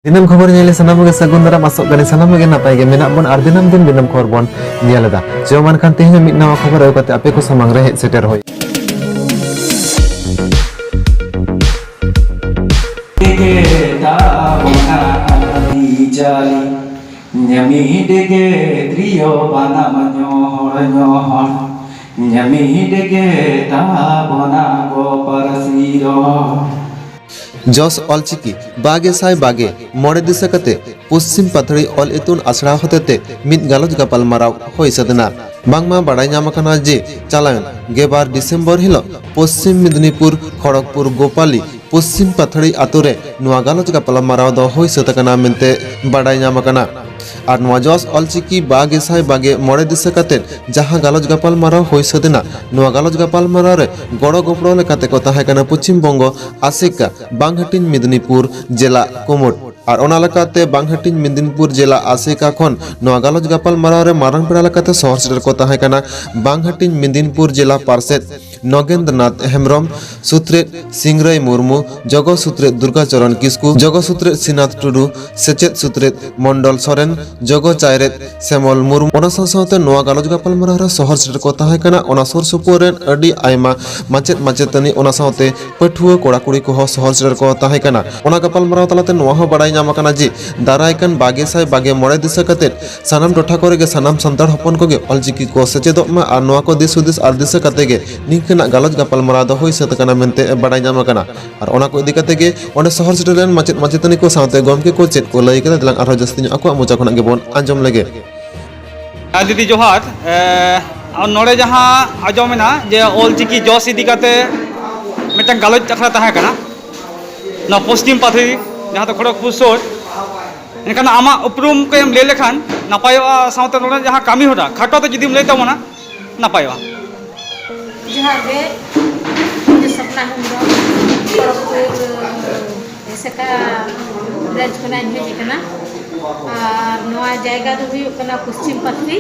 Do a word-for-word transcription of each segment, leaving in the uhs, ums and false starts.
ᱫᱤᱱᱟᱹᱢ ᱠᱷᱚᱵᱚᱨ ᱧᱮᱞ ᱥᱟᱱᱟᱢ ᱜᱮ ᱥᱟᱹᱜᱩᱱ ᱫᱟᱨᱟᱢ, ᱟᱥᱚᱜ ᱠᱟᱹᱱᱟᱹᱧ ᱥᱟᱱᱟᱢ ᱜᱮ ᱱᱟᱯᱟᱭ ᱜᱮ ᱢᱮᱱᱟᱜ ᱵᱚᱱ ᱟᱨ ᱫᱤᱱᱟᱹᱢ ᱫᱤᱱ ᱫᱤᱱᱟᱹᱢ ᱠᱷᱚᱵᱚᱨ ᱵᱚᱱ ᱧᱮᱞ ᱮᱫᱟ᱾ ᱪᱚ ᱢᱟ ᱮᱱᱠᱷᱟᱱ ᱛᱮᱦᱮᱧ ᱦᱚᱸ ᱢᱤᱫ ᱱᱟᱣᱟ ᱠᱷᱚᱵᱚᱨ ᱟᱹᱜᱩ ᱠᱟᱛᱮ ᱟᱯᱮ ᱠᱚ ᱥᱟᱢᱟᱝ ᱨᱮ ᱦᱮᱡ ᱥᱮᱴᱮᱨ ᱦᱩᱭ᱾ ᱰᱮᱜᱮ ᱛᱟᱵᱚᱱᱟ ᱟᱹᱨᱤᱪᱟᱹᱞᱤ, ᱧᱟᱢᱤ ᱰᱮᱜᱮ ᱛᱨᱤᱭᱳ ᱵᱟᱱᱟᱢ ᱧᱚᱦᱚᱲ ᱧᱚᱦᱚᱲ, ᱧᱟᱢᱤ ᱰᱮᱜᱮ ᱛᱟᱵᱚᱱᱟ ᱜᱚ ᱯᱟᱹᱨᱥᱤ ᱨᱚᱲ᱾ ᱡᱚᱥ ᱚᱞᱪᱤᱠᱤ ᱵᱟᱜᱮ ᱥᱟᱭ ᱵᱟᱜᱮ ᱢᱚᱬᱮ ᱫᱤᱥᱟᱹ ᱠᱟᱛᱮ ᱯᱚᱥᱪᱤᱢ ᱯᱟᱛᱷᱟᱲᱤ ᱚᱞ ᱤᱛᱩᱱ ᱟᱥᱲᱟ ᱦᱚᱛᱮᱛᱮ ᱢᱤᱫ ᱜᱟᱞᱚᱪ ᱜᱟᱯᱟᱞᱢᱟᱨᱟᱣ ᱦᱩᱭ ᱥᱟᱹᱛ ᱮᱱᱟ᱾ ᱵᱟᱝᱢᱟ ᱵᱟᱲᱟᱭ ᱧᱟᱢ ᱟᱠᱟᱱᱟ ᱡᱮ ᱪᱟᱞᱟᱣᱮᱱ ᱜᱮᱞᱵᱟᱨ ᱰᱤᱥᱮᱢᱵᱚᱨ ᱦᱤᱞᱳᱜ ᱯᱚᱥᱪᱤᱢ ᱢᱮᱫᱽᱱᱤᱯᱩᱨ ᱠᱷᱚᱲᱚᱜᱽᱯᱩᱨ ᱜᱳᱯᱟᱞᱤ ᱯᱚᱥᱪᱤᱢ ᱯᱟᱛᱷᱟᱲᱤ ᱟᱛᱳ ᱨᱮ ᱱᱚᱣᱟ ᱜᱟᱞᱚᱪ ᱜᱟᱯᱟᱞᱢᱟᱨᱟᱣ ᱫᱚ ᱦᱩᱭ ᱥᱟᱹᱛ ᱟᱠᱟᱱᱟ ᱢᱮᱱᱛᱮ ᱵᱟᱲᱟᱭ ᱧᱟᱢ ᱟᱠᱟᱱᱟ᱾ ᱟᱨ ᱱᱚᱣᱟ ᱡᱚᱥ ᱚᱞᱪᱤᱠᱤ ᱵᱟᱜᱮ ᱥᱟᱭ ᱵᱟᱜᱮ ᱢᱚᱬᱮ ᱫᱤᱥᱟᱹ ᱠᱟᱛᱮ ᱡᱟᱦᱟᱸ ᱜᱟᱞᱚᱪ ᱜᱟᱯᱟᱞᱢᱟᱨᱟᱣ ᱦᱩᱭ ᱥᱟᱹᱛ ᱮᱱᱟ, ᱱᱚᱣᱟ ᱜᱟᱞᱚᱪ ᱜᱟᱯᱟᱞᱢᱟᱨᱟᱣ ᱨᱮ ᱜᱚᱲᱚ ᱜᱚᱯᱚᱲᱚ ᱞᱮᱠᱟᱛᱮ ᱠᱚ ᱛᱟᱦᱮᱸ ᱠᱟᱱᱟ ᱯᱚᱪᱷᱤᱢ ᱵᱚᱝᱜᱚ ᱟᱥᱮᱠᱟ ᱵᱟᱝᱦᱟᱹᱴᱤᱧ ᱢᱮᱫᱽᱱᱤᱯᱩᱨ ᱡᱮᱞᱟ ᱠᱩᱢᱩᱴ᱾ ᱟᱨ ᱚᱱᱟ ᱞᱮᱠᱟᱛᱮ ᱵᱟᱝᱦᱟᱹᱴᱤᱧ ᱢᱮᱫᱽᱱᱤᱯᱩᱨ ᱡᱮᱞᱟ ᱟᱥᱮᱠᱟ ᱠᱷᱚᱱ ᱱᱚᱣᱟ ᱜᱟᱞᱚᱪ ᱜᱟᱯᱟᱞᱢᱟᱨᱟᱣ ᱨᱮ ᱢᱟᱨᱟᱝ ᱯᱮᱲᱟ ᱞᱮᱠᱟᱛᱮ ᱥᱚᱦᱚᱨ ᱥᱮᱴᱮᱨ ᱠᱚ ᱛᱟᱦᱮᱸ ᱠᱟᱱᱟ ᱵᱟᱝᱦᱟᱹᱴᱤᱧ ᱢᱮᱫᱽᱱᱤᱯᱩᱨ ᱡᱮᱞᱟ ᱯᱟᱨᱥᱮᱛ ᱱᱚᱜᱮᱱᱫᱨᱚᱱᱟᱛᱷ ᱦᱮᱢᱵᱨᱚᱢ, ᱥᱩᱛᱨᱮᱛ ᱥᱤᱝᱨᱟᱹᱭ ᱢᱩᱨᱢᱩ, ᱡᱚᱜᱚ ᱥᱩᱛᱨᱮᱛ ᱫᱩᱨᱜᱟᱪᱚᱨᱚᱱ ᱠᱤᱥᱠᱩ, ᱡᱚᱜᱚ ᱥᱩᱛᱨᱮᱛ ᱥᱨᱤᱱᱟᱛᱷ ᱴᱩᱰᱩ, ᱥᱮᱪᱮᱫ ᱥᱩᱛᱨᱮᱛ ᱢᱚᱱᱰᱚᱞ ᱥᱚᱨᱮᱱ, ᱡᱚᱜᱚ ᱪᱟᱭᱨᱮᱛ ᱥᱮᱢᱚᱞ ᱢᱩᱨᱢᱩ᱾ ᱚᱱᱟ ᱥᱟᱶ ᱥᱟᱶᱛᱮ ᱱᱚᱣᱟ ᱜᱟᱞᱚᱪ ᱜᱟᱯᱟᱞᱢᱟᱨᱟᱣ ᱨᱮ ᱥᱚᱦᱚᱨ ᱥᱮᱴᱮᱨ ᱠᱚ ᱛᱟᱦᱮᱸ ᱠᱟᱱᱟ ᱚᱱᱟ ᱥᱩᱨ ᱥᱩᱯᱩᱨ ᱨᱮᱱ ᱟᱹᱰᱤ ᱟᱭᱢᱟ ᱢᱟᱪᱮᱫ ᱢᱟᱪᱮᱛᱟᱹᱱᱤ, ᱚᱱᱟ ᱥᱟᱶᱛᱮ ᱯᱟᱹᱴᱷᱩᱣᱟᱹ ᱠᱚᱲᱟ ᱠᱩᱲᱤ ᱠᱚᱦᱚᱸ ᱥᱚᱦᱚᱨ ᱥᱮᱴᱮᱨ ᱠᱚ ᱛᱟᱦᱮᱸ ᱠᱟᱱᱟ᱾ ᱚᱱᱟ ᱜᱟᱯᱟᱞᱢᱟᱨᱟᱣ ᱛᱟᱞᱟᱛᱮ ᱱᱚᱣᱟ ᱦᱚᱸ ᱵᱟᱲᱟᱭ ᱧᱟᱢ ᱟᱠᱟᱱᱟ ᱡᱮ ᱫᱟᱨᱟᱭ ᱠᱟᱱ ᱵᱟᱜᱮ ᱥᱟᱭ ᱵᱟᱜᱮ ᱢᱚᱬᱮ ᱫᱤᱥᱟᱹ ᱠᱟᱛᱮ ᱥᱟᱱᱟᱢ ᱴᱚᱴᱷᱟ ᱠᱚᱨᱮ ᱜᱮ ᱥᱟᱱᱟᱢ ᱥᱟᱱᱛᱟᱲ ᱦᱚᱯᱚᱱ ᱠᱚᱜᱮ ᱚᱞᱪᱤᱠᱤ ᱠᱚ ᱥᱮᱪᱮᱫᱚᱜ ᱢᱟ ᱟᱨ ᱱᱚᱣᱟ ᱠᱚ ᱫᱤᱥ ᱦᱩᱫᱤᱥ ᱟᱨ ᱫᱤᱥᱟᱹ ᱠᱟᱛᱮ ᱜᱮ ᱱᱤᱝᱠᱟᱹᱱᱟᱜ ᱜᱟᱞᱚᱪ ᱜᱟᱯᱟᱞᱢᱟᱨᱟᱣ ᱫᱚ ᱦᱩᱭ ᱥᱟᱹᱛ ᱟᱠᱟᱱᱟ ᱢᱮᱱᱛᱮ ᱵᱟᱲᱟᱭ ᱧᱟᱢ ᱟᱠᱟᱱᱟ᱾ ᱟᱨ ᱚᱱᱟ ᱠᱚ ᱤᱫᱤ ᱠᱟᱛᱮ ᱜᱮ ᱚᱸᱰᱮ ᱥᱚᱦᱚᱨ ᱥᱮᱴᱮᱨ ᱞᱮᱱ ᱢᱟᱪᱮᱫ ᱢᱟᱪᱮᱛᱟᱹᱱᱤ ᱠᱚ ᱥᱟᱶᱛᱮ ᱜᱚᱢᱠᱮ ᱠᱚ ᱪᱮᱫ ᱠᱚ ᱞᱟᱹᱭ ᱠᱮᱫᱟ, ᱫᱮᱞᱟᱝ ᱟᱨᱦᱚᱸ ᱡᱟᱹᱥᱛᱤ ᱧᱚᱜ ᱟᱠᱚᱣᱟᱜ ᱢᱚᱪᱟ ᱠᱷᱚᱱᱟᱜ ᱜᱮᱵᱚᱱ ᱟᱸᱡᱚᱢ ᱞᱮᱜᱮ᱾ ᱟᱨ ᱫᱤᱫᱤ ᱡᱚᱦᱟᱨ, ᱮ, ᱱᱚᱰᱮ ᱡᱟᱦᱟᱸ ᱟᱸᱡᱚᱢ ᱮᱱᱟ ᱡᱮ ᱚᱞᱪᱤᱠᱤ ᱡᱚᱥ ᱤᱫᱤ ᱠᱟᱛᱮ ᱢᱤᱫᱴᱟᱝ ᱜᱟᱞᱚᱪ ᱟᱠᱷᱲᱟ ᱛᱟᱦᱮᱸ ᱠᱟᱱᱟ, ᱱᱚᱣᱟ ᱯᱚᱥᱪᱤᱢ ᱯᱟᱛᱷᱤ, ᱡᱟᱦᱟᱸ ᱫᱚ ᱠᱷᱚᱲᱚᱜᱽᱯᱩᱨ ᱥᱩᱨ᱾ ᱮᱱᱠᱷᱟᱱ ᱟᱢᱟᱜ ᱩᱯᱨᱩᱢ ᱠᱚ ᱮᱢ ᱞᱟᱹᱭ ᱞᱮᱠᱷᱟᱱ ᱱᱟᱯᱟᱭᱚᱜᱼᱟ, ᱥᱟᱶᱛᱮ ᱱᱚᱰᱮ ᱡᱟᱦᱟᱸ ᱠᱟᱹᱢᱤ ᱦᱚᱨᱟ ᱠᱷᱟᱴᱚ ᱛᱮ ᱡᱩᱫᱤᱢ ᱞᱟᱹᱭ ᱛᱟᱵᱚᱱᱟ ᱱᱟᱯᱟᱭᱚᱜᱼᱟ᱾ ᱡᱚᱦᱟᱨ ᱜᱮ, ᱤᱧ ᱫᱚ ᱥᱚᱯᱱᱟ ᱦᱮᱢᱵᱨᱚᱢ, ᱠᱷᱚᱲᱚᱜᱽᱯᱩᱨ ᱮᱥᱮᱠᱟ ᱵᱨᱟᱧᱪ ᱠᱷᱚᱱᱟᱜ ᱤᱧ ᱦᱮᱡ ᱟᱠᱟᱱᱟ᱾ ᱟᱨ ᱱᱚᱣᱟ ᱡᱟᱭᱜᱟ ᱫᱚ ᱦᱩᱭᱩᱜ ᱠᱟᱱᱟ ᱯᱚᱥᱪᱤᱢ ᱯᱟᱛᱷᱤ᱾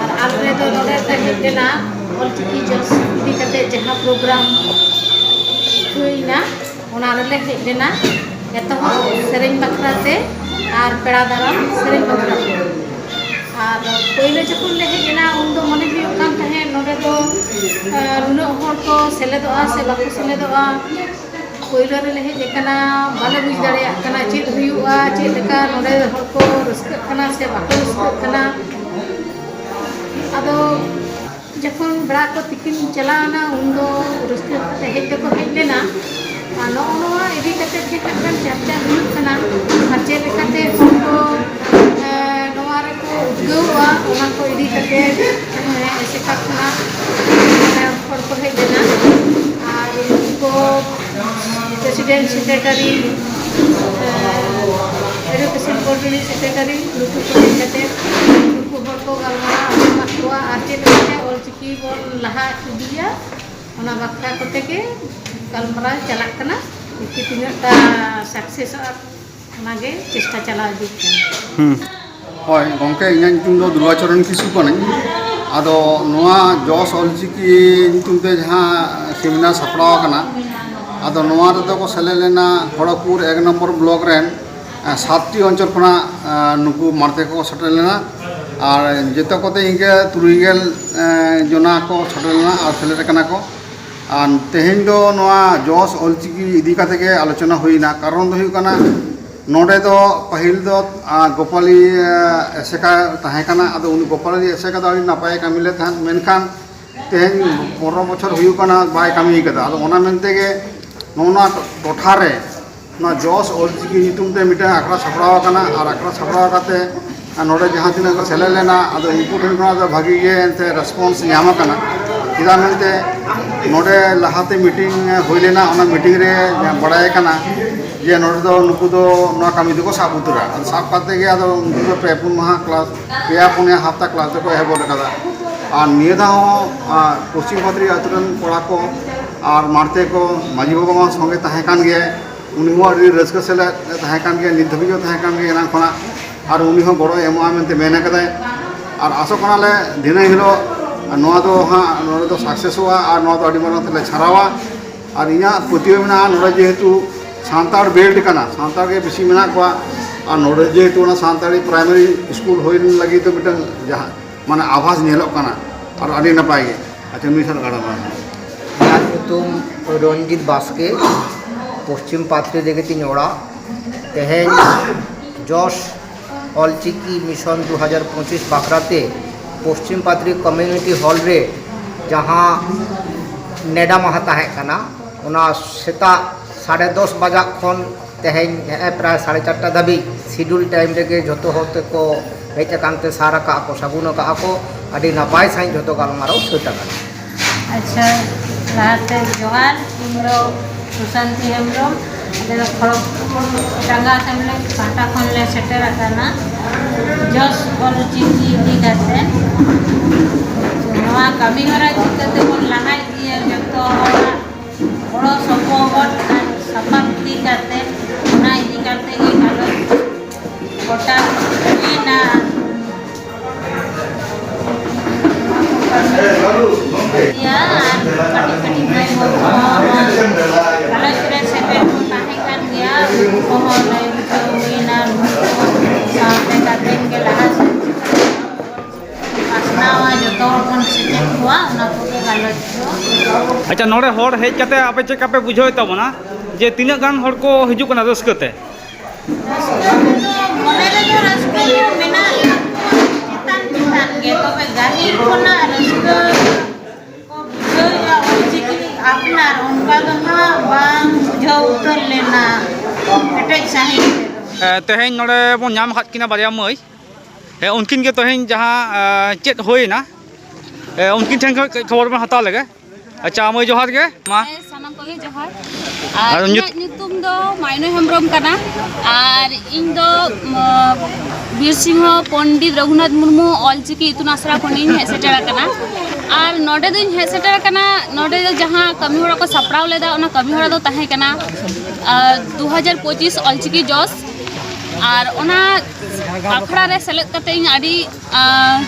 ᱟᱨ ᱟᱞᱮ ᱫᱚ ᱱᱚᱰᱮ ᱞᱮ ᱦᱮᱡ ᱞᱮᱱᱟ ᱚᱞᱪᱤᱠᱤ ᱡᱚᱥ ᱤᱫᱤ ᱠᱟᱛᱮ ᱡᱟᱦᱟᱸ ᱯᱨᱳᱜᱨᱟᱢ ᱦᱩᱭᱱᱟ, ᱚᱱᱟ ᱨᱮᱞᱮ ᱦᱮᱡ ᱞᱮᱱᱟ᱾ ᱮᱛᱚᱦᱚᱵ ᱥᱮᱨᱮᱧ ᱵᱟᱠᱷᱨᱟ ᱛᱮ ᱟᱨ ᱯᱮᱲᱟ ᱫᱟᱨᱟᱢ ᱥᱮᱨᱮᱧ ᱵᱟᱠᱷᱨᱟ ᱛᱮ᱾ ᱟᱨ ᱯᱳᱭᱞᱳ ᱡᱚᱠᱷᱚᱱ ᱞᱮ ᱦᱮᱡ ᱮᱱᱟ, ᱩᱱᱫᱚ ᱢᱚᱱᱮ ᱦᱩᱭᱩᱜ ᱠᱟᱱ ᱛᱟᱦᱮᱸᱫ ᱱᱚᱰᱮ ᱫᱚ, ᱮ, ᱱᱩᱱᱟᱹᱜ ᱦᱚᱲ ᱠᱚ ᱥᱮᱞᱮᱫᱚᱜᱼᱟ ᱥᱮ ᱵᱟᱠᱚ ᱥᱮᱞᱮᱫᱚᱜᱼᱟ᱾ ᱯᱳᱭᱞᱳ ᱨᱮᱞᱮ ᱦᱮᱡ ᱟᱠᱟᱱᱟ, ᱵᱟᱞᱮ ᱵᱩᱡᱽ ᱫᱟᱲᱮᱭᱟᱜ ᱠᱟᱱᱟ ᱪᱮᱫ ᱦᱩᱭᱩᱜᱼᱟ, ᱪᱮᱫ ᱞᱮᱠᱟ ᱱᱚᱰᱮ ᱦᱚᱲ ᱠᱚ ᱨᱟᱹᱥᱠᱟᱹᱜ ᱠᱟᱱᱟ ᱥᱮ ᱵᱟᱠᱚ ᱨᱟᱹᱥᱠᱟᱹᱜ ᱠᱟᱱᱟ᱾ ᱟᱫᱚ ᱡᱚᱠᱷᱚᱱ ᱵᱮᱲᱟ ᱠᱚ ᱛᱤᱠᱤᱱ ᱪᱟᱞᱟᱣ ᱮᱱᱟ, ᱩᱱᱫᱚ ᱨᱟᱹᱥᱠᱟᱹ ᱠᱟᱛᱮ ᱦᱮᱡ ᱫᱚᱠᱚ ᱦᱮᱡ ᱞᱮᱱᱟ᱾ ᱟᱨ ᱱᱚᱜᱼᱚ ᱱᱚᱣᱟ ᱤᱫᱤ ᱠᱟᱛᱮ ᱜᱮ ᱦᱟᱸᱜ ᱠᱷᱟᱱ ᱪᱟᱨᱪᱟ ᱦᱩᱭᱩᱜ ᱠᱟᱱᱟ᱾ ᱟᱨ ᱪᱮᱫ ᱞᱮᱠᱟᱛᱮ ᱦᱚᱲ ᱠᱚ, ᱮ, ᱱᱚᱣᱟ ᱨᱮᱠᱚ ᱩᱫᱽᱜᱟᱹᱣᱚᱜᱼᱟ, ᱚᱱᱟ ᱠᱚ ᱤᱫᱤ ᱠᱟᱛᱮ, ᱮ, ᱮᱥᱮᱠᱟ ᱠᱷᱚᱱᱟᱜ, ᱮ, ᱦᱚᱲ ᱠᱚ ᱦᱮᱡ ᱞᱮᱱᱟ᱾ ᱟᱨ ᱩᱱᱠᱩ ᱠᱚ president, secretary, ᱮ, education board ᱨᱤᱱᱤᱡ secretary, ᱱᱩᱠᱩ ᱠᱚ ᱦᱮᱡ ᱠᱟᱛᱮ ᱱᱩᱠᱩ ᱦᱚᱲ ᱠᱚ ᱜᱟᱞᱢᱟᱨᱟᱣ ᱟᱸᱡᱚᱢᱟᱫ ᱠᱚᱣᱟ ᱟᱨ ᱪᱮᱫ ᱞᱮᱠᱟᱛᱮ ᱚᱞᱪᱤᱠᱤ ᱵᱚᱱ ᱞᱟᱦᱟ ᱤᱫᱤᱭᱟ, ᱚᱱᱟ ᱵᱟᱠᱷᱨᱟ ᱠᱚᱛᱮ ᱜᱮ ᱜᱟᱞᱢᱟᱨᱟᱣ ᱪᱟᱞᱟᱜ ᱠᱟᱱᱟ᱾ ᱠᱤ ᱛᱤᱱᱟᱹᱜ ᱴᱟ ᱥᱟᱠᱥᱮᱥᱚᱜᱼᱟ, ᱚᱱᱟᱜᱮ ᱪᱮᱥᱴᱟ ᱪᱟᱞᱟᱣ ᱤᱫᱤᱜ ᱠᱟᱱᱟ᱾ ᱦᱩᱸ᱾ ᱦᱳᱭ ᱜᱚᱢᱠᱮ, ᱤᱧᱟᱹᱜ ᱧᱩᱛᱩᱢ ᱫᱚ ᱫᱩᱨᱜᱟᱪᱚᱨᱚᱱ ᱠᱤᱥᱠᱩ ᱠᱟᱹᱱᱟᱹᱧ᱾ ᱟᱫᱚ ᱱᱚᱣᱟ ᱡᱚᱥ ᱚᱞᱪᱤᱠᱤ ᱧᱩᱛᱩᱢ ᱛᱮ ᱡᱟᱦᱟᱸ ᱥᱮᱢᱤᱱᱟᱨ ᱥᱟᱯᱲᱟᱣ ᱟᱠᱟᱱᱟ, ᱟᱫᱚ ᱱᱚᱣᱟ ᱨᱮᱫᱚ ᱠᱚ ᱥᱮᱞᱮᱫ ᱞᱮᱱᱟ ᱠᱷᱚᱲᱚᱜᱽᱯᱩᱨ ᱮᱠ ᱱᱚᱢᱵᱚᱨ ᱵᱞᱚᱠ ᱨᱮᱱ, ᱮ, ᱥᱟᱛᱴᱤ ᱚᱧᱪᱚᱞ ᱠᱷᱚᱱᱟᱜ, ᱮ, ᱱᱩᱠᱩ ᱢᱟᱲᱛᱮ ᱠᱚ ᱥᱮᱴᱮᱨ ᱞᱮᱱᱟ᱾ ᱟᱨ ᱡᱚᱛᱚ ᱠᱚᱛᱮ ᱤᱱᱠᱟᱹ ᱛᱩᱨᱩᱭ ᱜᱮᱞ, ᱮ, ᱡᱚᱱᱟ ᱠᱚ ᱥᱮᱴᱮᱨ ᱞᱮᱱᱟ ᱟᱨ ᱥᱮᱞᱮᱫ ᱟᱠᱟᱱᱟ ᱠᱚ᱾ ᱟᱨ ᱛᱮᱦᱮᱧ ᱫᱚ ᱱᱚᱣᱟ ᱡᱚᱥ ᱚᱞᱪᱤᱠᱤ ᱤᱫᱤ ᱠᱟᱛᱮ ᱜᱮ ᱟᱞᱳᱪᱚᱱᱟ ᱦᱩᱭᱱᱟ᱾ ᱠᱟᱨᱚᱱ ᱫᱚ ᱦᱩᱭᱩᱜ ᱠᱟᱱᱟ, ᱱᱚᱰᱮ ᱫᱚ ᱯᱟᱹᱦᱤᱞ ᱫᱚ, ᱟ, ᱜᱳᱯᱟᱞᱤ, ᱟ, ᱮᱥᱮᱠᱟ ᱛᱟᱦᱮᱸ ᱠᱟᱱᱟ᱾ ᱟᱫᱚ ᱩᱱᱤ ᱜᱳᱯᱟᱞᱤ ᱮᱥᱮᱠᱟ ᱫᱚ ᱟᱹᱰᱤ ᱱᱟᱯᱟᱭᱮ ᱠᱟᱹᱢᱤ ᱞᱮᱫ ᱛᱟᱦᱮᱸᱫ, ᱢᱮᱱᱠᱷᱟᱱ ᱛᱮᱦᱮᱧ ᱯᱚᱱᱨᱚ ᱵᱚᱪᱷᱚᱨ ᱦᱩᱭᱩᱜ ᱠᱟᱱᱟ ᱵᱟᱭ ᱠᱟᱹᱢᱤ ᱠᱟᱫᱟ᱾ ᱟᱫᱚ ᱚᱱᱟ ᱢᱮᱱᱛᱮ ᱜᱮ ᱱᱚᱜᱼᱚ ᱱᱚᱣᱟ ᱴᱚ-, ᱴᱚᱴᱷᱟ ᱨᱮ ᱱᱚᱣᱟ ᱡᱚᱥ ᱚᱞᱪᱤᱠᱤ ᱧᱩᱛᱩᱢ ᱛᱮ ᱢᱤᱫᱴᱟᱝ ᱟᱠᱷᱲᱟ ᱥᱟᱯᱲᱟᱣ ᱟᱠᱟᱱᱟ᱾ ᱟᱨ ᱟᱠᱷᱲᱟ ᱥᱟᱯᱲᱟᱣ ᱠᱟᱛᱮ, ᱟᱨ ᱱᱚᱰᱮ ᱡᱟᱦᱟᱸ ᱛᱤᱱᱟᱹᱜ ᱠᱚ ᱥᱮᱞᱮᱫ ᱞᱮᱱᱟ, ᱟᱫᱚ ᱩᱱᱠᱩ ᱴᱷᱮᱱ ᱠᱷᱚᱱᱟᱜ ᱫᱚ ᱵᱷᱟᱹᱜᱤ ᱜᱮ ᱮᱱᱛᱮ response ᱧᱟᱢ ᱟᱠᱟᱱᱟ᱾ ᱪᱮᱫᱟᱜ ᱢᱮᱱᱛᱮ ᱱᱚᱰᱮ ᱞᱟᱦᱟᱛᱮ meeting ᱦᱩᱭ ᱞᱮᱱᱟ, ᱚᱱᱟ meeting ᱨᱮ ᱵᱟᱲᱟᱭ ᱠᱟᱱᱟ ᱡᱮ ᱱᱚᱰᱮ ᱫᱚ ᱱᱩᱠᱩ ᱫᱚ ᱱᱚᱣᱟ ᱠᱟᱹᱢᱤ ᱫᱚᱠᱚ ᱥᱟᱵ ᱩᱛᱟᱹᱨᱟ᱾ ᱟᱫᱚ ᱥᱟᱵ ᱠᱟᱛᱮ ᱜᱮ ᱟᱫᱚ ᱩᱱᱠᱩ ᱫᱚ ᱯᱮ ᱯᱩᱱ ᱢᱟᱦᱟ class, ᱯᱮᱭᱟ ᱯᱩᱱᱭᱟ ᱦᱟᱯᱛᱟ class ᱫᱚᱠᱚ ᱮᱦᱚᱵ ᱜᱚᱫ ᱟᱠᱟᱫᱟ᱾ ᱟᱨ ᱱᱤᱭᱟᱹ ᱫᱷᱟᱣ ᱦᱚᱸ, ᱟᱨ ᱯᱚᱥᱪᱤᱢ ᱯᱟᱛᱨᱤ ᱟᱹᱛᱩ ᱨᱮᱱ ᱠᱚᱲᱟ ᱠᱚ ᱟᱨ ᱢᱟᱲᱛᱮ ᱠᱚ, ᱢᱟᱹᱡᱷᱤ ᱵᱟᱵᱟ ᱢᱟ ᱥᱚᱸᱜᱮ ᱛᱟᱦᱮᱸ ᱠᱟᱱ ᱜᱮᱭᱟᱭ, ᱩᱱᱤ ᱦᱚᱸ ᱟᱹᱰᱤ ᱨᱟᱹᱥᱠᱟᱹ ᱥᱮᱞᱮᱫ ᱮ ᱛᱟᱦᱮᱸ ᱠᱟᱱ ᱜᱮᱭᱟ, ᱱᱤᱛ ᱫᱷᱟᱹᱵᱤᱡ ᱦᱚᱸ ᱛᱟᱦᱮᱸ ᱠᱟᱱ ᱜᱮᱭᱟ ᱮᱱᱟᱝ ᱠᱷᱚᱱᱟᱜ᱾ ᱟᱨ ᱩᱱᱤ ᱦᱚᱸ ᱜᱚᱲᱚᱭ ᱮᱢᱚᱜᱼᱟ ᱢᱮᱱᱛᱮ ᱢᱮᱱ ᱟᱠᱟᱫᱟᱭ᱾ ᱟᱨ ᱟᱥᱚᱜ ᱠᱟᱱᱟᱞᱮ ᱫᱷᱤᱱᱟᱹᱝ ᱦᱤᱞᱳᱜ ᱱᱚᱣᱟ ᱫᱚ ᱦᱟᱸᱜ ᱱᱚᱰᱮ ᱫᱚ ᱥᱟᱠᱥᱮᱥᱚᱜᱼᱟ ᱟᱨ ᱱᱚᱣᱟ ᱫᱚ ᱟᱹᱰᱤ ᱢᱟᱨᱟᱝ ᱛᱮᱞᱮ ᱪᱷᱟᱨᱟᱣᱟ᱾ ᱟᱨ ᱤᱧᱟᱹᱜ ᱯᱟᱹᱛᱭᱟᱹᱣ ᱢᱮᱱᱟᱜᱼᱟ, ᱱᱚᱰᱮ ᱡᱮᱦᱮᱛᱩ ᱥᱟᱱᱛᱟᱲ ᱵᱮᱞᱴ ᱠᱟᱱᱟ, ᱥᱟᱱᱛᱟᱲ ᱜᱮ ᱵᱮᱥᱤ ᱢᱮᱱᱟᱜ ᱠᱚᱣᱟ᱾ ᱟᱨ ᱱᱚᱰᱮ ᱡᱮᱦᱮᱛᱩ ᱚᱱᱟ ᱥᱟᱱᱛᱟᱲᱤ ᱯᱨᱟᱭᱢᱟᱨᱤ ᱥᱠᱩᱞ ᱦᱩᱭ ᱞᱟᱹᱜᱤᱫ ᱫᱚ ᱢᱤᱫᱴᱟᱝ ᱡᱟᱦᱟᱸ ᱢᱟᱱᱮ ᱟᱵᱷᱟᱥ ᱧᱮᱞᱚᱜ ᱠᱟᱱᱟ, ᱟᱨ ᱟᱹᱰᱤ ᱱᱟᱯᱟᱭ ᱜᱮ᱾ ᱟᱪᱪᱷᱟ, ᱱᱩᱭ ᱥᱟᱞᱟᱜ ᱜᱟᱞᱢᱟᱨᱟᱣ᱾ ᱤᱧᱟᱹᱜ ᱧᱩᱛᱩᱢ ᱨᱚᱧᱡᱤᱛ ᱵᱟᱥᱠᱮ, ᱯᱚᱥᱪᱤᱢ ᱯᱟᱛᱨᱤ ᱨᱮᱜᱮ ᱛᱤᱧ ᱚᱲᱟᱜ᱾ ᱛᱮᱦᱮᱧ ᱡᱚᱥ ᱚᱞᱪᱤᱠᱤ ᱢᱤᱥᱚᱱ ᱫᱩ ᱦᱟᱡᱟᱨ ᱯᱚᱸᱪᱤᱥ ᱵᱟᱠᱷᱨᱟᱛᱮ ᱯᱚᱥᱪᱤᱢ ᱯᱟᱛᱨᱤ ᱠᱚᱢᱤᱭᱩᱱᱤᱴᱤ ᱦᱚᱞ ᱨᱮ ᱡᱟᱦᱟᱸ ᱱᱮᱰᱟ ᱢᱟᱦᱟ ᱛᱟᱦᱮᱸ ᱠᱟᱱᱟ, ᱚᱱᱟ ᱥᱮᱛᱟᱜ ᱥᱟᱲᱮ ᱫᱚᱥ ᱵᱟᱡᱟᱜ ᱠᱷᱚᱱ ᱛᱮᱦᱮᱧ ᱱᱮᱜᱼᱮ ᱯᱨᱟᱭ ᱥᱟᱲᱮ ᱪᱟᱨᱴᱟ ᱫᱷᱟᱹᱵᱤᱡ ᱥᱤᱰᱩᱞ ᱴᱟᱭᱤᱢ ᱨᱮᱜᱮ ᱡᱷᱚᱛᱚ ᱦᱚᱲ ᱛᱮᱠᱚ ᱦᱮᱡ ᱟᱠᱟᱱ ᱛᱮ ᱥᱟᱨ ᱟᱠᱟᱫ ᱟᱠᱚ, ᱥᱟᱹᱜᱩᱱ ᱟᱠᱟᱫ ᱟᱠᱚ᱾ ᱟᱹᱰᱤ ᱱᱟᱯᱟᱭ ᱥᱟᱺᱦᱤᱡ ᱡᱷᱚᱛᱚ ᱜᱟᱞᱢᱟᱨᱟᱣ ᱥᱟᱹᱛ ᱟᱠᱟᱱᱟ᱾ ᱟᱪᱪᱷᱟ, ᱞᱟᱦᱟᱛᱮ ᱡᱚᱦᱟᱨ, ᱤᱧ ᱫᱚ ᱥᱩᱥᱟᱱᱛᱤ ᱦᱮᱢᱵᱨᱚᱢ, ᱟᱞᱮ ᱫᱚ ᱠᱷᱚᱲᱚᱜᱽᱯᱩᱨ ᱰᱟᱸᱜᱟ ᱟᱥᱮᱢᱵᱞᱤ ᱯᱟᱦᱴᱟ ᱠᱷᱚᱱ ᱞᱮ ᱥᱮᱴᱮᱨ ᱟᱠᱟᱱᱟ᱾ ᱡᱚᱥ ᱚᱞ ᱪᱤᱠᱤ ᱤᱫᱤ ᱠᱟᱛᱮ ᱱᱚᱣᱟ ᱠᱟᱹᱢᱤ ᱦᱚᱨᱟ ᱪᱤᱠᱟᱹ ᱛᱮᱵᱚᱱ ᱞᱟᱦᱟ ᱤᱫᱤᱭᱟ, ᱡᱚᱛᱚ ᱦᱚᱲᱟᱜ ᱜᱚᱲᱚ ᱥᱚᱯᱚᱦᱚᱫ ᱟᱨ ᱥᱟᱯᱟᱵ ᱤᱫᱤ ᱠᱟᱛᱮ, ᱚᱱᱟ ᱤᱫᱤ ᱠᱟᱛᱮ ᱜᱮ ᱜᱟᱞᱚᱪ ᱜᱚᱴᱟ ᱦᱩᱭᱱᱟ᱾ ᱜᱮᱭᱟ ᱟᱨ ᱠᱟᱹᱴᱤᱡ ᱠᱟᱹᱴᱤᱡ ᱢᱟᱹᱭ ᱵᱟᱹᱵᱩ ᱠᱚᱦᱚᱸ ᱜᱟᱞᱚᱪ ᱨᱮ ᱥᱮᱞᱮᱫ ᱠᱚ ᱛᱟᱦᱮᱸ ᱠᱟᱱ ᱜᱮᱭᱟ, ᱩᱱᱠᱩ ᱠᱚᱦᱚᱸ ᱞᱟᱹᱭ ᱵᱩᱡᱷᱟᱹᱣ ᱦᱩᱭᱱᱟ, ᱱᱩᱠᱩ ᱥᱟᱶᱛᱮ ᱜᱟᱛᱮ ᱜᱮ ᱞᱟᱦᱟ ᱥᱮᱫ ᱯᱟᱥᱱᱟᱣᱟ, ᱡᱚᱛᱚ ᱦᱚᱲ ᱵᱚᱱ ᱥᱮᱪᱮᱫ ᱠᱚᱣᱟ, ᱚᱱᱟ ᱠᱚᱜᱮ ᱜᱟᱞᱚᱪ ᱫᱚ᱾ ᱟᱪᱪᱷᱟ, ᱱᱚᱰᱮ ᱦᱚᱲ ᱦᱮᱡ ᱠᱟᱛᱮ ᱟᱯᱮ ᱪᱮᱫ ᱞᱮᱠᱟ ᱯᱮ ᱵᱩᱡᱷᱟᱹᱣᱮᱫ ᱛᱟᱵᱚᱱᱟ ᱡᱮ ᱛᱤᱱᱟᱹᱜ ᱜᱟᱱ ᱦᱚᱲ ᱠᱚ ᱦᱤᱡᱩᱜ ᱠᱟᱱᱟ ᱨᱟᱹᱥᱠᱟᱹ ᱛᱮ? ᱨᱟᱹᱥᱠᱟᱹ ᱫᱚ ᱢᱚᱱᱮ ᱨᱮᱫᱚ ᱨᱟᱹᱥᱠᱟᱹ ᱫᱚ ᱢᱮᱱᱟᱜ ᱜᱮᱭᱟ, ᱪᱮᱛᱟᱱ ᱪᱮᱛᱟᱱ ᱜᱮ, ᱛᱚᱵᱮ ᱜᱟᱹᱦᱤᱨ ᱠᱷᱚᱱᱟᱜ ᱨᱟᱹᱥᱠᱟᱹ ᱠᱚ ᱵᱩᱡᱷᱟᱹᱣᱮᱫᱼᱟ ᱚᱞᱪᱤᱠᱤ ᱟᱯᱱᱟᱨ, ᱚᱱᱠᱟ ᱫᱚ ᱱᱟᱦᱟᱜ ᱵᱟᱝ ᱵᱩᱡᱷᱟᱹᱣ ᱩᱛᱟᱹᱨ ᱞᱮᱱᱟ ᱠᱮᱴᱮᱡ ᱥᱟᱺᱦᱤᱡ ᱛᱮᱫᱚ᱾ ᱮ, ᱛᱮᱦᱮᱧ ᱱᱚᱰᱮ ᱵᱚᱱ ᱧᱟᱢ ᱟᱠᱟᱫ ᱠᱤᱱᱟ ᱵᱟᱨᱭᱟ ᱢᱟᱹᱭ᱾ ᱮ, ᱩᱱᱠᱤᱱ ᱜᱮ ᱛᱮᱦᱮᱧ ᱡᱟᱦᱟᱸ, ᱮ, ᱪᱮᱫ ᱦᱩᱭᱮᱱᱟ, ᱮ, ᱩᱱᱠᱤᱱ ᱴᱷᱮᱱ ᱠᱷᱚᱱ ᱠᱟᱹᱡ ᱠᱷᱚᱵᱚᱨ ᱵᱚᱱ ᱦᱟᱛᱟᱣ ᱞᱮᱜᱮ᱾ ᱟᱪᱪᱷᱟ, ᱢᱟᱹᱭ, ᱡᱚᱦᱟᱨ ᱜᱮ᱾ ᱢᱟ᱾ ᱦᱮᱸ, ᱥᱟᱱᱟᱢ ᱠᱚᱜᱮ ᱡᱚᱦᱟᱨ᱾ ᱟᱨ ᱟᱨ ᱧᱩᱛ- ᱤᱧᱟᱹᱜ ᱧᱩᱛᱩᱢ ᱫᱚ ᱢᱟᱭᱱᱚ ᱦᱮᱢᱵᱨᱚᱢ ᱠᱟᱱᱟ᱾ ᱟᱨ ᱤᱧ ᱫᱚ, ᱢ, ᱵᱤᱨ ᱥᱤᱝᱦᱚ ᱯᱚᱱᱰᱤᱛ ᱨᱚᱜᱷᱩᱱᱟᱛᱷ ᱢᱩᱨᱢᱩ ᱚᱞᱪᱤᱠᱤ ᱤᱛᱩᱱ ᱟᱥᱲᱟ ᱠᱷᱚᱱᱤᱧ ᱦᱮᱡ ᱥᱮᱴᱮᱨ ᱟᱠᱟᱱᱟ᱾ ᱟᱨ ᱱᱚᱰᱮ ᱫᱚᱧ ᱦᱮᱡ ᱥᱮᱴᱮᱨ ᱟᱠᱟᱱᱟ, ᱱᱚᱰᱮ ᱫᱚ ᱡᱟᱦᱟᱸ ᱠᱟᱹᱢᱤ ᱦᱚᱨᱟ ᱠᱚ ᱥᱟᱯᱲᱟᱣ ᱞᱮᱫᱟ, ᱚᱱᱟ ᱠᱟᱹᱢᱤ ᱦᱚᱨᱟ ᱫᱚ ᱛᱟᱦᱮᱸ ᱠᱟᱱᱟ, ᱟᱨ, ᱫᱩ ᱦᱟᱡᱟᱨ ᱯᱚᱸᱪᱤᱥ ᱚᱞᱪᱤᱠᱤ ᱡᱚᱥ᱾ ᱟᱨ ᱚᱱᱟ ᱟᱠᱷᱲᱟ ᱨᱮ ᱥᱮᱞᱮᱫ ᱠᱟᱛᱮ ᱤᱧ ᱟᱹᱰᱤ, ᱟᱨ,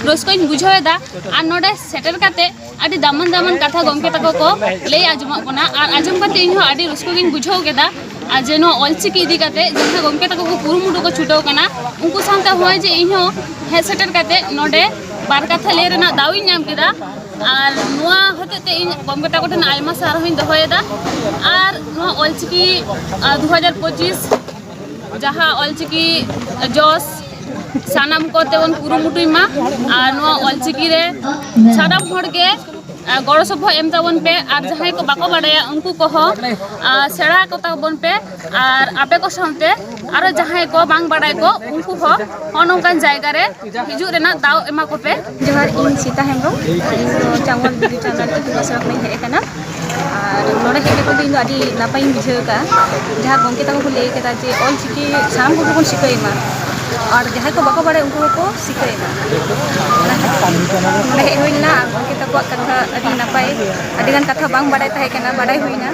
ᱨᱟᱹᱥᱠᱟᱹᱧ ᱵᱩᱡᱷᱟᱹᱣ ᱮᱫᱟ᱾ ᱟᱨ ᱱᱚᱰᱮ ᱥᱮᱴᱮᱨ ᱠᱟᱛᱮ ᱟᱹᱰᱤ ᱫᱟᱢᱟᱱ ᱫᱟᱢᱟᱱ ᱠᱟᱛᱷᱟ ᱜᱚᱢᱠᱮ ᱛᱟᱠᱚ ᱠᱚ ᱞᱟᱹᱭ ᱟᱸᱡᱚᱢᱚᱜ ᱠᱟᱱᱟ, ᱟᱨ ᱟᱸᱡᱚᱢ ᱠᱟᱛᱮ ᱤᱧ ᱦᱚᱸ ᱟᱹᱰᱤ ᱨᱟᱹᱥᱠᱟᱹ ᱜᱤᱧ ᱵᱩᱡᱷᱟᱹᱣ ᱠᱮᱫᱟ᱾ ᱟᱨ ᱡᱮ ᱱᱚᱣᱟ ᱚᱞᱪᱤᱠᱤ ᱤᱫᱤ ᱠᱟᱛᱮ ᱡᱟᱦᱟᱸ ᱜᱚᱢᱠᱮ ᱛᱟᱠᱚ ᱠᱚ ᱠᱩᱨᱩᱢᱩᱴᱩ ᱠᱚ ᱪᱷᱩᱴᱟᱹᱣ ᱠᱟᱱᱟ, ᱩᱱᱠᱩ ᱥᱟᱶᱛᱮ ᱦᱚᱸᱜᱼᱚᱭ ᱡᱮ ᱤᱧ ᱦᱚᱸ ᱦᱮᱡ ᱥᱮᱴᱮᱨ ᱠᱟᱛᱮ ᱱᱚᱰᱮ ᱵᱟᱨ ᱠᱟᱛᱷᱟ ᱞᱟᱹᱭ ᱨᱮᱱᱟᱜ ᱫᱟᱣ ᱤᱧ ᱧᱟᱢ ᱠᱮᱫᱟ᱾ ᱟᱨ ᱱᱚᱣᱟ ᱦᱚᱛᱮᱡ ᱛᱮ ᱤᱧ ᱜᱚᱢᱠᱮ ᱛᱟᱠᱚ ᱴᱷᱮᱱ ᱟᱭᱢᱟ ᱥᱟᱨᱦᱟᱣ ᱤᱧ ᱫᱚᱦᱚᱭᱮᱫᱟ᱾ ᱟᱨ ᱱᱚᱣᱟ ᱚᱞᱪᱤᱠᱤ, ᱟᱨ ᱫᱩ ᱦᱟᱡᱟᱨ ᱯᱚᱸᱪᱤᱥ ᱡᱟᱦᱟᱸ ᱚᱞᱪᱤᱠᱤ ᱡᱚᱥ ᱥᱟᱱᱟᱢ ᱠᱚᱛᱮ ᱵᱚᱱ ᱠᱩᱨᱩᱢᱩᱴᱩᱭ ᱢᱟ᱾ ᱟᱨ ᱱᱚᱣᱟ ᱚᱞᱪᱤᱠᱤ ᱨᱮ ᱥᱟᱱᱟᱢ ᱦᱚᱲ ᱜᱮ, ᱟᱨ ᱜᱚᱲᱚ ᱥᱚᱯᱚᱦᱚᱫ ᱮᱢ ᱛᱟᱵᱚᱱ ᱯᱮ᱾ ᱟᱨ ᱡᱟᱦᱟᱸᱭ ᱠᱚ ᱵᱟᱠᱚ ᱵᱟᱰᱟᱭᱟ, ᱩᱱᱠᱩ ᱠᱚᱦᱚᱸ, ᱟᱨ ᱥᱮᱬᱟ ᱟᱠᱚ ᱛᱟᱵᱚᱱ ᱯᱮ᱾ ᱟᱨ ᱟᱯᱮ ᱠᱚ ᱥᱟᱶᱛᱮ ᱟᱨᱚ ᱡᱟᱦᱟᱸᱭ ᱠᱚ ᱵᱟᱝ ᱵᱟᱰᱟᱭ ᱠᱚ, ᱩᱱᱠᱩ ᱦᱚᱸ ᱦᱚᱸᱜᱼᱚ ᱱᱚᱝᱠᱟᱱ ᱡᱟᱭᱜᱟ ᱨᱮ ᱦᱤᱡᱩᱜ ᱨᱮᱱᱟᱜ ᱫᱟᱣ ᱮᱢᱟ ᱠᱚᱯᱮ᱾ ᱡᱚᱦᱟᱨ, ᱤᱧ ᱥᱤᱛᱟ ᱦᱮᱢᱵᱨᱚᱢ᱾ ᱤᱧ ᱫᱚ ᱪᱟᱸᱜᱚᱞ ᱵᱤᱫᱩ ᱪᱟᱸᱫᱟᱱ ᱟᱹᱛᱩ ᱟᱥᱲᱟ ᱠᱷᱚᱱᱤᱧ ᱦᱮᱡ ᱟᱠᱟᱱᱟ᱾ ᱟᱨ ᱱᱚᱰᱮ ᱦᱮᱡ ᱠᱟᱛᱮ ᱫᱚ ᱤᱧ ᱫᱚ ᱟᱹᱰᱤ ᱱᱟᱯᱟᱭᱤᱧ ᱵᱩᱡᱷᱟᱹᱣ ᱠᱟᱜᱼᱟ᱾ ᱡᱟᱦᱟᱸ ᱜᱚᱢᱠᱮ ᱛᱟᱠᱚ ᱠᱚ ᱞᱟᱹᱭ ᱠᱮᱫᱟ ᱡᱮ ᱚᱞ ᱪᱤᱠᱤ ᱥᱟᱱᱟᱢ ᱠᱚᱜᱮ ᱵᱚᱱ ᱥᱤᱠᱷᱟᱹᱭ ᱢᱟ, ᱟᱨ ᱡᱟᱦᱟᱸᱭ ᱠᱚ ᱵᱟᱠᱚ ᱵᱟᱲᱟᱭᱟ ᱩᱱᱠᱩ ᱦᱚᱸᱠᱚ ᱥᱤᱠᱷᱟᱹᱭ ᱢᱟ᱾ ᱚᱱᱟ ᱠᱷᱟᱹᱛᱤᱨ ᱱᱚᱰᱮ ᱦᱮᱡ ᱦᱩᱭ ᱞᱮᱱᱟ ᱟᱨ ᱜᱚᱢᱠᱮ ᱛᱟᱠᱚᱣᱟᱜ ᱠᱟᱛᱷᱟ ᱟᱹᱰᱤ ᱱᱟᱯᱟᱭ, ᱟᱹᱰᱤ ᱜᱟᱱ ᱠᱟᱛᱷᱟ ᱵᱟᱝ ᱵᱟᱲᱟᱭ ᱛᱟᱦᱮᱸ ᱠᱟᱱᱟ, ᱵᱟᱲᱟᱭ ᱦᱩᱭᱱᱟ᱾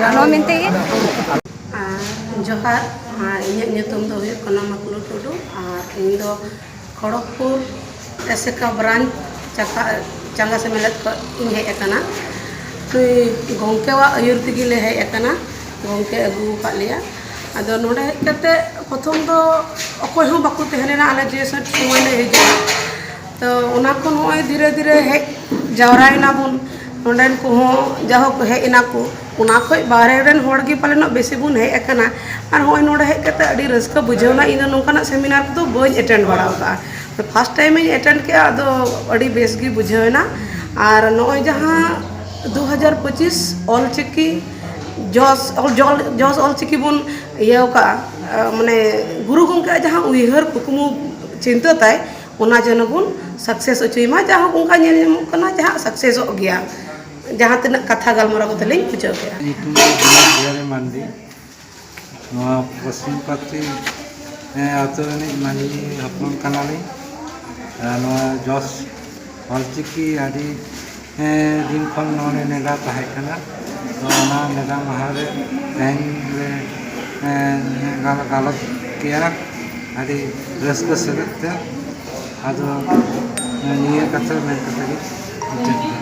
ᱟᱨ ᱱᱚᱣᱟ ᱢᱮᱱᱛᱮ ᱜᱮ᱾ ᱟᱨ ᱡᱚᱦᱟᱨ, ᱟᱨ ᱤᱧᱟᱹᱜ ᱧᱩᱛᱩᱢ ᱫᱚ ᱦᱩᱭᱩᱜ ᱠᱟᱱᱟ ᱢᱟᱠᱞᱩ ᱴᱩᱰᱩ, ᱟᱨ ᱤᱧ ᱫᱚ ᱠᱷᱚᱲᱚᱜᱽᱯᱩᱨ ᱮᱥᱮᱠᱟ ᱵᱨᱟᱧᱪ ᱪᱟᱠᱟ-, ᱪᱟᱸᱜᱟ ᱥᱮᱢᱞᱮᱫ ᱠᱷᱚᱱ ᱤᱧ ᱦᱮᱡ ᱟᱠᱟᱱᱟ᱾ ᱱᱩᱭ ᱜᱚᱢᱠᱮᱣᱟᱜ ᱟᱹᱭᱩᱨ ᱛᱮᱜᱮ ᱞᱮ ᱦᱮᱡ ᱟᱠᱟᱱᱟ, ᱜᱚᱢᱠᱮ ᱟᱹᱜᱩ ᱟᱠᱟᱫ ᱞᱮᱭᱟ᱾ ᱟᱫᱚ ᱱᱚᱰᱮ ᱦᱮᱡ ᱠᱟᱛᱮ ᱯᱨᱚᱛᱷᱚᱢ ᱫᱚ ᱚᱠᱚᱭ ᱦᱚᱸ ᱵᱟᱠᱚ ᱛᱟᱦᱮᱸ ᱞᱮᱱᱟ, ᱟᱞᱮ ᱡᱮ ᱥᱮᱫ ᱥᱚᱢᱚᱭ ᱞᱮ ᱦᱤᱡᱩᱜᱼᱟ᱾ ᱛᱚ ᱚᱱᱟ ᱠᱷᱚᱱ ᱱᱚᱜᱼᱚᱭ ᱫᱷᱤᱨᱮ ᱫᱷᱤᱨᱮ ᱦᱮᱡ ᱡᱟᱣᱨᱟᱭᱮᱱᱟ ᱵᱚᱱ, ᱱᱚᱰᱮᱱ ᱠᱚᱦᱚᱸ ᱡᱟᱭᱦᱳᱠ ᱦᱮᱡ ᱮᱱᱟ ᱠᱚ, ᱚᱱᱟ ᱠᱷᱚᱱ ᱵᱟᱦᱨᱮ ᱨᱮᱱ ᱦᱚᱲ ᱜᱮ ᱯᱟᱞᱮᱱᱚᱜ ᱵᱮᱥᱤ ᱵᱚᱱ ᱦᱮᱡ ᱟᱠᱟᱱᱟ᱾ ᱟᱨ ᱱᱚᱜᱼᱚᱭ ᱱᱚᱰᱮ ᱦᱮᱡ ᱠᱟᱛᱮ ᱟᱹᱰᱤ ᱨᱟᱹᱥᱠᱟᱹ ᱵᱩᱡᱷᱟᱹᱣ ᱮᱱᱟ᱾ ᱤᱧ ᱫᱚ ᱱᱚᱝᱠᱟᱱᱟᱜ ᱥᱮᱢᱤᱱᱟᱨ ᱠᱚᱫᱚ ᱵᱟᱹᱧ ᱮᱴᱮᱱᱰ ᱵᱟᱲᱟ ᱟᱠᱟᱫᱼᱟ, ᱯᱷᱟᱥᱴ ᱴᱟᱭᱤᱢ ᱤᱧ ᱮᱴᱮᱱᱰ ᱠᱮᱫᱼᱟ, ᱟᱫᱚ ᱟᱹᱰᱤ ᱵᱮᱥ ᱜᱮ ᱵᱩᱡᱷᱟᱹᱣ ᱮᱱᱟ᱾ ᱟᱨ ᱱᱚᱜᱼᱚᱭ ᱡᱟᱦᱟᱸ ᱫᱩ ᱦᱟᱡᱟᱨ ᱯᱚᱸᱪᱤᱥ ᱚᱞᱪᱤᱠᱤ ᱡᱚᱥ, ᱚᱞ-, ᱡᱚᱞ-, ᱡᱚᱥ ᱚᱞᱪᱤᱠᱤ ᱵᱚᱱ ᱤᱭᱟᱹ ᱟᱠᱟᱫᱼᱟ, ᱢᱟᱱᱮ ᱜᱩᱨᱩ ᱜᱚᱢᱠᱮᱭᱟᱜ ᱡᱟᱦᱟᱸ ᱩᱭᱦᱟᱹᱨ ᱠᱩᱠᱢᱩ ᱪᱤᱱᱛᱟᱹ ᱛᱟᱭ, ᱚᱱᱟ ᱡᱮᱱᱚ ᱵᱚᱱ ᱥᱟᱠᱥᱮᱥ ᱦᱚᱪᱚᱭ ᱢᱟ᱾ ᱡᱟᱦᱳᱠ, ᱚᱱᱠᱟ ᱧᱮᱞ ᱧᱟᱢᱚᱜ ᱠᱟᱱᱟ ᱡᱟᱦᱟᱸ ᱥᱟᱠᱥᱮᱥᱚᱜ ᱜᱮᱭᱟ᱾ ᱡᱟᱦᱟᱸ ᱛᱤᱱᱟᱹᱜ ᱠᱟᱛᱷᱟ ᱜᱟᱞᱢᱟᱨᱟᱣ ᱠᱟᱛᱮ ᱞᱤᱧ ᱢᱩᱪᱟᱹᱫ ᱠᱮᱫᱼᱟ᱾ ᱧᱩᱛᱩᱢ ᱫᱚ ᱵᱤᱱᱳᱫ ᱵᱤᱦᱟᱨᱤ ᱢᱟᱱᱰᱤ᱾ ᱱᱚᱣᱟ ᱯᱚᱥᱪᱤᱢ ᱯᱟᱛᱤ, ᱮ, ᱟᱹᱛᱩ ᱨᱤᱱᱤᱡ ᱢᱟᱹᱡᱷᱤ ᱦᱚᱯᱚᱱ ᱠᱟᱱᱟᱞᱤᱧ᱾ ᱟᱨ ᱱᱚᱣᱟ ᱡᱚᱥ ᱚᱞᱪᱤᱠᱤ ᱟᱹᱰᱤ, ᱮ, ᱫᱤᱱ ᱠᱷᱚᱱ ᱱᱚᱰᱮ ᱱᱮᱰᱟ ᱛᱟᱦᱮᱸ ᱠᱟᱱᱟ᱾ ᱛᱚ ᱚᱱᱟ ᱱᱮᱰᱟ ᱢᱟᱦᱟ ᱨᱮ ᱛᱮᱦᱮᱧ ᱞᱮ, ᱮ, ᱜᱟᱞ-, ᱜᱟᱞᱚᱪ ᱠᱮᱜᱼᱟ ᱟᱹᱰᱤ ᱨᱟᱹᱥᱠᱟᱹ ᱥᱟᱞᱟᱜ ᱛᱮ᱾ ᱟᱫᱚ ᱱᱤᱭᱟᱹ ᱠᱟᱛᱷᱟ ᱢᱮᱱ ᱠᱟᱛᱮ ᱜᱮ ᱢᱩᱪᱟᱹᱫ ᱮᱫᱟ᱾